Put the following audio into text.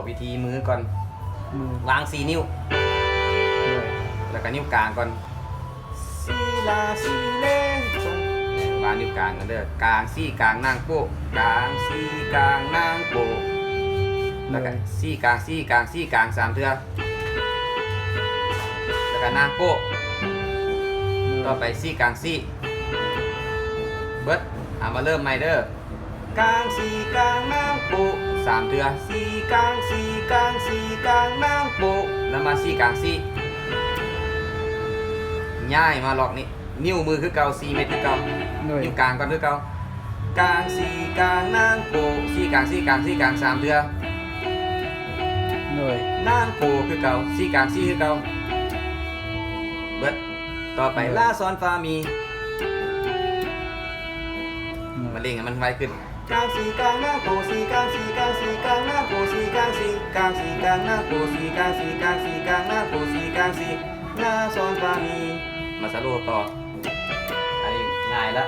ວິທີມືກ່ອນ ມື ວາງສີ່ນິ້ວ ໂດຍ ແລ້ວກະນິ້ວກາງກ່ອນ ຊີລາຊີເລ ວາງນິ້ວກາງກ່ອນເດີ ກາງ ຊີ້ກາງ ນາງໂປ້ ກາງ ຊີ້ກາງ ນາງໂປ້ ແລ້ວກະ ໂດຍ ຊີ້ກາງ ຊີ້ກາງ ຊີ້ກາງ ສາມເທື່ອ ແລ້ວກະນາງໂປ້ ໂດຍ ຕໍ່ໄປ ຊີ້ກາງ ຊີ້ ເບິດ ເອົາມາເລີ່ມໃໝ່ເດີ ກາງ ຊີ້ກາງ ນາງໂປ້ ສາມເທື່ອ ຊີ້ກາງ ຊີ້ກາງ ຊີ້ກາງ ນາງໂປ້ ແລ້ວມາຊີ້ກາງ ຊີ້ ຍ້າຍມາລັອກນີ້ ນິ້ວມືຄືເກົ່າ ສີ່ເມັດຄືເກົ່າ ໂດຍ ນິ້ວກາງກ່ອນຄືເກົ່າ ກາງ ຊີ້ກາງ ນາງໂປ້ ຊີ້ກາງ ຊີ້ກາງ ຊີ້ກາງ ສາມເທື່ອ ໂດຍ ນາງໂປ້ຄືເກົ່າ ຊີ້ກາງ ຊີ້ຄືເກົ່າ ເບິດ ຕໍ່ໄປ ໂດຍ ລາ ຊອນ ຟາ ມີ ໂດຍ ມາເລັ່ງໃຫ້ມັນໄວຂຶ້ນ ກາງ ຊີ້ກາງ ນາງໂປ້ ຊີ້ກາງ ຊີ້ກາງ ຊີ້ກາງ ນາງໂປ້ ຊີ້ກາງ ຊີ້ກາງ ຊີ້ກາງ ນາງໂປ້ ຊີ້ກາງ ຊີ້ກາງ ຊີ້ກາງ ນາງໂປ້ ຊີ້ກາງ ຊີ້ ລາ ຊອນ ຟາ ມີ ມາສະໂລຕໍ່ ອັນນີ້ງ່າຍລະ